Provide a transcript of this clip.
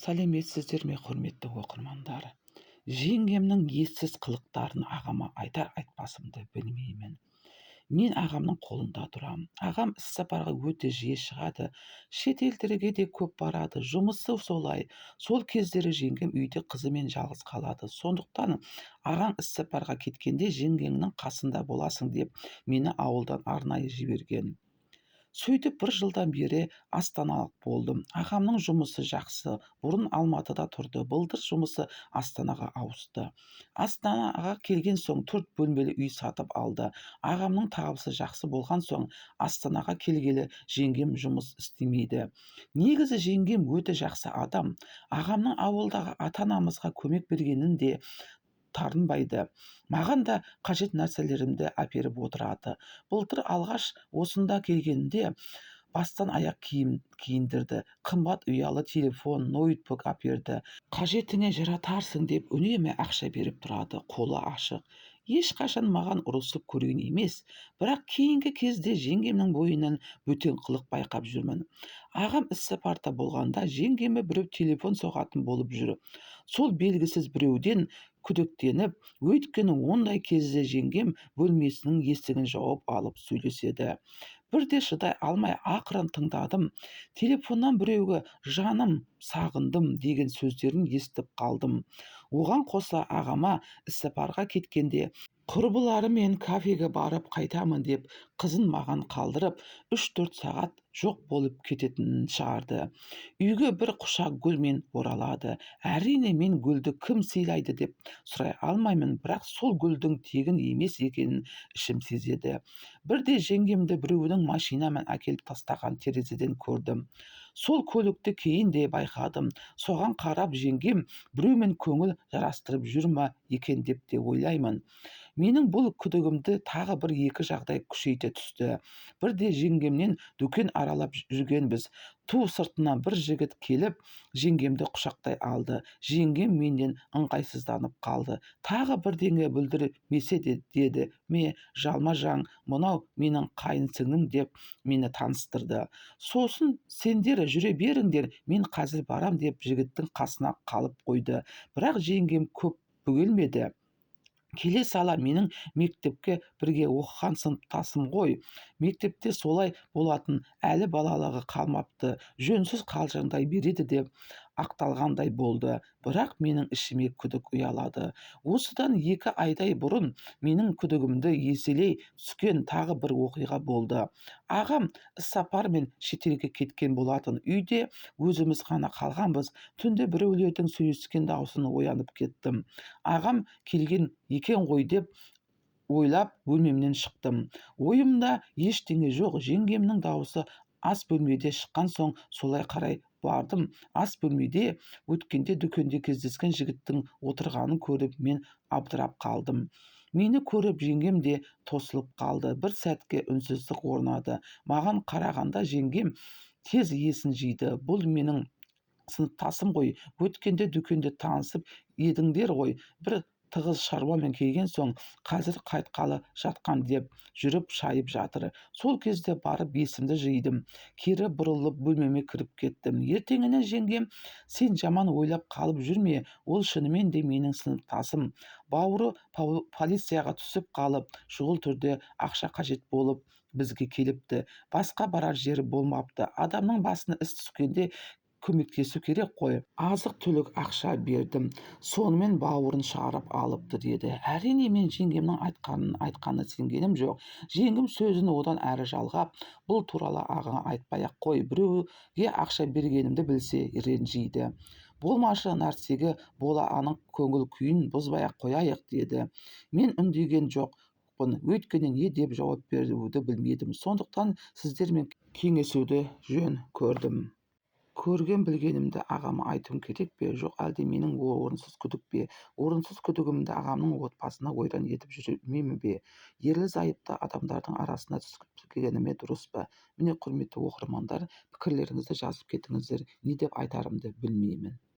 Сәлеметсіздер ме, құрметті оқырмандар! Жеңгемнің ессіз қылықтарын ағама айтар-айтпасымды білмеймін. Мен ағамның қолында тұрам. Ағам іссапарға өте жиі шығады. Шет елдерге де көп барады. Жұмысы солай. Сол кездері жеңгем үйде қызымен жалғыз қалады. Сондықтан ағаң іссапарға кеткенде жеңгеңнің қасында боласың деп мені ауылдан арнайы жіберген. Сөйтіп бір жылдан бері астаналық болдым. Ағамның жұмысы жақсы. Бұрын Алматыда тұрды. Былтыр жұмысы Астанаға ауысты. Астанаға келген соң 4 бөлмелі үй сатып алды. Ағамның табысы жақсы болған соң Астанаға келгелі жеңгем жұмыс істемейді. Негізі жеңгем өте жақсы адам. Ағамның ауылдағы ата-анамызға көмек бергенін де тарынбайды. Маған да қажет нәрселерімді әперіп отырады. Былтыр алғаш осында келгенімде бастан аяқ киім киіндірді. Қымбат ұялы телефон, ноутбук әперді. Қажетіңе жаратарсың деп үнемі ақша беріп тұрады. Қолы ашық. Ешқашан маған ұрысып көрген емес. Бірақ кейінгі кезде жеңгемнің бойынан бөтен қылық байқап жүрмін. Ағам іссапарда болғанда жеңгеме біреу телефон соғатын болып жүр. Сол белгісіз біреуден күдіктеніп, өйткені ондай кезде жеңгем бөлмесінің есігін жауып алып сөйлеседі. Бірде шыдай алмай ақырын тыңдадым. Телефоннан біреуге «жаным, сағындым» деген сөздерін естіп қалдым. Оған қоса ағама іссапарға кеткенде құрбыларымен кафеге барып қайтамын деп қызын маған қалдырып, 3-4 сағат жоқ болып кететінін шығарды. Үйге бір құшақ гүлмен оралады. Әрине, мен гүлді кім сыйлайды деп сұрай алмаймын, бірақ сол гүлдің тегін емес екенін ішім сезеді. Бірде жеңгемді біреудің машинамен әкеліп тастаған терезеден көрдім. Сол көлікті кейін де байқадым. Соған қарап жеңгем біреумен көңіл жарастырып жүр ме екен деп те ойлаймын. Менің бұл күдігімді тағы бір-екі жағдай күшейте түсті. Бірде жеңгемнен дүкен аралап жүргенбіз. Ту сыртынан бір жігіт келіп, жеңгемді құшақтай алды. Жеңгем менен ыңғайсызданып қалды. Тағы бірдеңе бүлдірмесе де деді ме, жалма-жан, мынау менің қайын сіңлім деп мені таныстырды. Сосын сендер жүре беріңдер, мен қазір барам деп жігіттің қасына қалып қойды. Бірақ жеңгем көп бөгелмеді. Келе сала менің мектепке бірге оқыған сыныптасым ғой. Мектепте солай болатын, әлі балалығы қалмапты. Жөнсіз қалжыңдай береді деп ақталғандай болды. Бірақ менің ішіме күдік ұялады. Осыдан 2 айдай бұрын менің күдігімді еселей түскен тағы бір оқиға болды. Ағам іссапармен шетелге кеткен болатын. Үйде өзіміз ғана қалғанбыз. Түнде біреулердің сөйлескен дауысын оянып кеттім. Ағам келген екен ғой деп ойлап бөлмемнен шықтым. Ойымда ештеңе жоқ. Жеңгемнің дауысы ас бөлмеде шыққан соң солай қарай бардым. Ас бөлмеде өткенде дүкенде кездескен жігіттің отырғанын көріп мен абдырап қалдым. Мені көріп жеңгем де тосылып қалды. Бір сәтке үнсіздік орнады. Маған қарағанда жеңгем тез есін жиды. Бұл менің сыныптасым ғой. Өткенде дүкенде танысып едіңдер ғой. Бір тығыз шаруамен келген соң қазір қайтқалы жатқан деп жүріп шайып жатыр. Сол кезде барып есімді жидым. Кері бұрылып бөлмеме кіріп кеттім. Ертеңіне жеңгем, сен жаман ойлап қалып жүрме, ол шынымен де менің сыныптасым. Бауыры полицияға түсіп қалып, шұғыл түрде ақша қажет болып бізге келіпті. Басқа барар жері болмапты. Адамның басына іс түскенде көмектесу керек қой. Азық-түлік ақша бердім. Сонымен бауырын шығарып алыпты деді. Әрине, мен жеңгемнің айтқанына сенгенім жоқ. Жеңгем сөзін одан әрі жалғап, бұл туралы ағаңа айтпай-ақ қой, біреуге ақша бергенімді білсе ренжиді. Болмашы нәрсеге бола аның көңіл күйін бұзбай-ақ қояйық деді. Мен үндеген жоқпын, өйткені не деп жауап беруді білмедім. Сондықтан сіздермен кеңесуді жөн көрдім. Көрген білгенімді ағама айтуым керек пе, жоқ әлде менің орынсыз күдік пе? Орынсыз күдігімді ағамның отбасына ойран етіп жүрмеймін бе? Ерлі-зайыпты адамдардың арасына түсіп келгеніме дұрыс па? Міне, құрметті оқырмандар, пікірлеріңізді жазып кетіңіздер. Не деп айтарымды білмеймін.